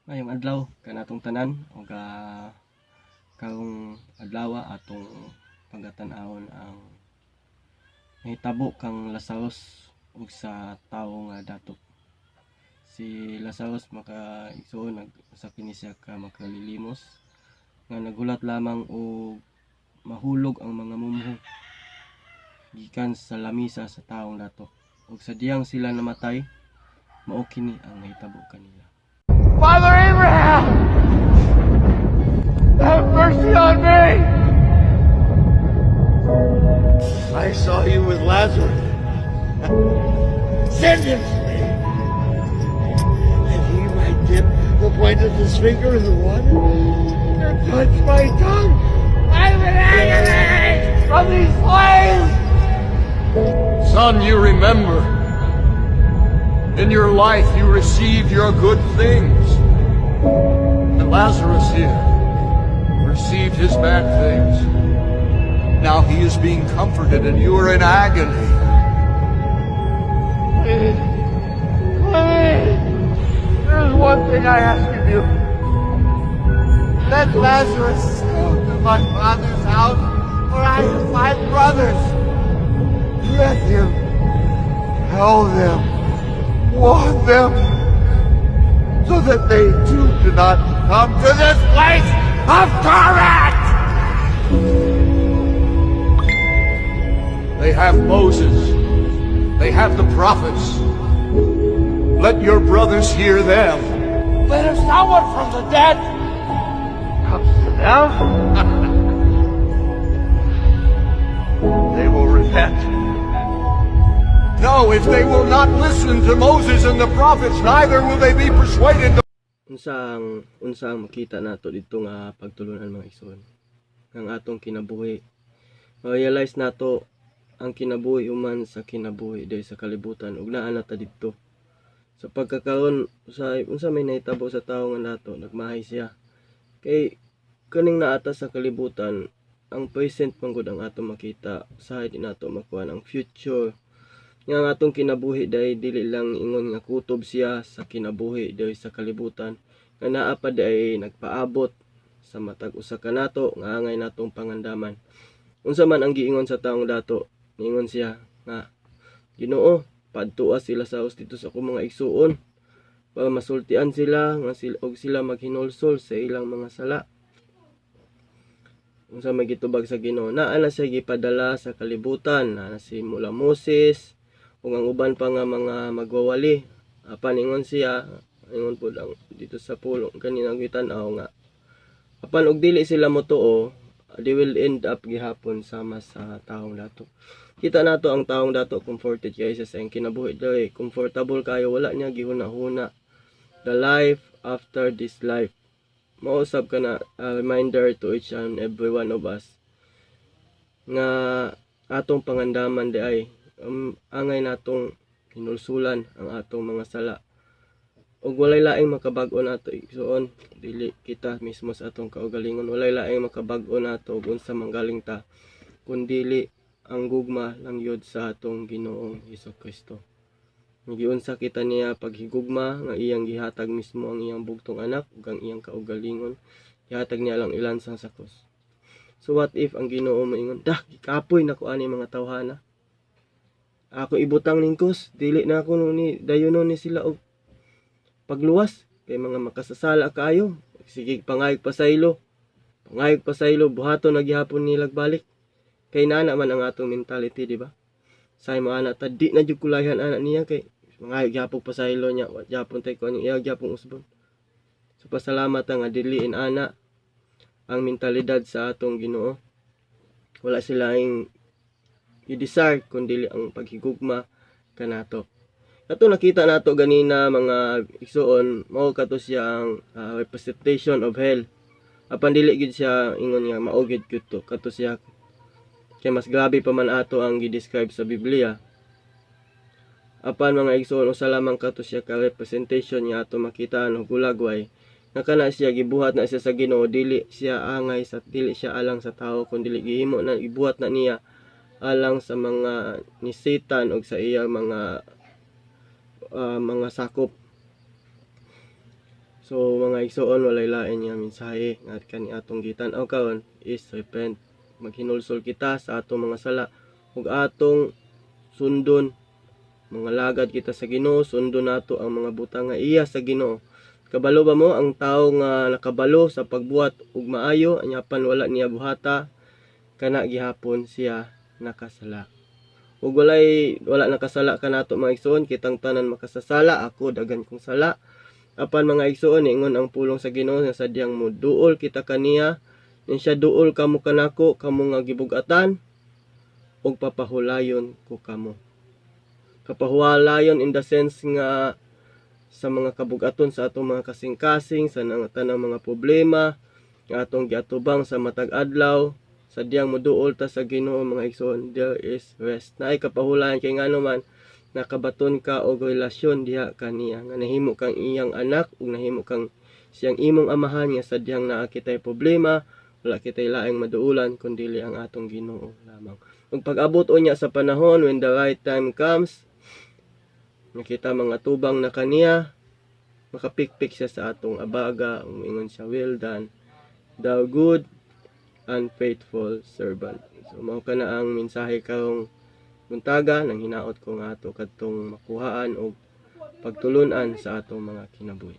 Maayong adlaw kanatong tanan ug karong adlaw atong pagatan-awon ang nahitabo kang Lazarus ug sa tawo nga dato. Si Lazarus, mga igsoon, nag usa kini siya ka makalilimos nga nagulat lamang og mahulog ang mga mumho gikan sa lamisa sa taong dato. Ug sa diyang sila namatay, mao kini ang nahitabo kanila. Father Abraham! Have mercy on me! I saw you with Lazarus. Send him to me, that he might dip the point of his finger in the water and touch my tongue. I'm in agony from these flames! Son, you remember. In your life, you received your good things. And Lazarus here received his bad things. Now he is being comforted, and you are in agony. Please, please, there's one thing I ask of you. Let Lazarus go to my father's house, for I have five brothers. Let him tell them, warn them, so that they too do not come to this place of torment! They have Moses. They have the prophets. Let your brothers hear them. But if someone from the dead comes to them, they will repent. No, if they will not listen to Moses and the prophets, neither will they be persuaded. Unsa ang makita nato dito nga pagtulunan, mga igsoon? Ang atong kinabuhi, ma-realize nato ang kinabuhi human sa kinabuhi diri sa kalibutan ug naa na ta didto. Sa pagkakaron sa unsa may nahitabo sa tawo nga dato, nagmahay siya. Kay kaning naa ta sa kalibutan, ang present man gud ang atong makita, usahay di nato makuha ang future. Nga ang atong kinabuhi dahil dili lang ingon nga kutob siya sa kinabuhi diri sa kalibutan, nga naa pa diay nagpaabot sa matag usa kanato nga angay natong pangandaman. Unsa man ang giingon sa taong dato, niingon siya nga, "Ginoo, padtua sila sa dito sa akong mga igsuon para masultian sila nga sila og sila maghinulsol sa ilang mga sala." Unsa may gitubag sa Ginoo? Naa na siya gipadala sa kalibutan, naa na si mula Moses ug ang uban pa nga mga magwawali. Apan ingon siya, ingon pud ang dito sa pulong kanina gitan-aw nga apan og dili sila motuo, they will end up gihapon sama sa taong dato. Kita nato ang taong dato, comforted kay siya sa iyang kinabuhi diri, comfortable kayo, wala niya gihuna-huna the life after this life. Mausab ka na a reminder to each and every one of us nga atong pangandaman di ay angay natong hinulsulan ang atong mga sala ug walay laing makabag-o nato, igsuon, dili kita mismo sa atong kaugalingon. Walay laing makabag-o nato ug unsa manggaling ta kun dili ang gugma lang yod sa atong Ginoong Hesus Kristo. Giunsa kita niya paghigugma nga iyang gihatag mismo ang iyang bugtong anak ug ang iyang kaugalingon gihatag niya lang ilansang sa krus. So what if ang Ginoo moingon, "Dah, gikapoy nako ani mga tawhana. Ako ibutang ning krus, dili na ako no ni dayonon ni sila og pagluwas kay mga makasasala kaayo. Sige, pangayog pasaylo. Pangayog pasaylo, buhaton na gihapon nilag balik." Kay nana man ang atong mentality, di ba? Say mo ana ta, di na jud kulayan ana niya kay mangayog gihapon pasaylo niya, wa gyapon tay kuan, iya gyapon usbon. So pasalamat ta nga diliin ana ang mentalidad sa atong Ginoo. Wala sila ing i-desire kun dili ang paghigugma kanato. Kato nakita nato ganina, mga igsuon, mao kato siya ang representation of hell. Apan dili gid siya ingon nga mao gid to kato siya. Kay mas grabe pa man ato ang gi-describe sa Biblia. Apan, mga igsuon, usa lamang kato siya ka representation nga ato makita og hulagway nga kana siya gibuhat na siya sa Ginoo, dili siya angay sa dili siya alang sa tao kun dili gihimo na gibuhat na niya alang sa mga ni Satan og sa iya mga sakop. So mga igsoon, walay lain nga mensahe nga kani atong gitan-aw karon is repent. Maghinulsol kita sa atong mga sala ug atong sundon, mga lagad kita sa Ginoo, sundon nato ang mga butang nga iya sa Ginoo. Kabalo ba mo ang tawo nga nakabalo sa pagbuhat ug maayo anya pan wala niya buhata, kana gihapon siya nakasala. Ug walay wala nakasala kanato, mga igsoon, kitang tanan makasasala, ako daghan kong sala. Apan mga igsoon, ingon ang pulong sa Ginoo nga sadyang mo duol kita kaniya, nin siya duol kamo kanako, kamo nga gibugatan, ug papahulayon ko kamo. Kapahuwalayon in the sense nga sa mga kabugaton sa atong mga kasing-kasing, sa tanang mga problema nga atong giatubang sa matag adlaw, sadyang moduol ta sa Ginoo, mga igsoon, there is rest. Naay kapahulayan kay ngano man nakabaton ka og relasyon diha kaniya nga nahimo kang iyang anak ug nahimo kang siyang imong amahan, nga sadyang naa kitay problema, wala kitay laing maduulan kun dili ang atong Ginoo lamang. Ug pag-abot unya sa panahon, when the right time comes, nga kita mga tubang na kaniya, makapikpik siya sa atong abaga, umingon siya, "Well done, thou good and faithful servant." So mao kana ang mensahe karong buntaga, nang hinaot ko nga ato kadtong makuhaan og pagtulunan sa atong mga kinabuhi.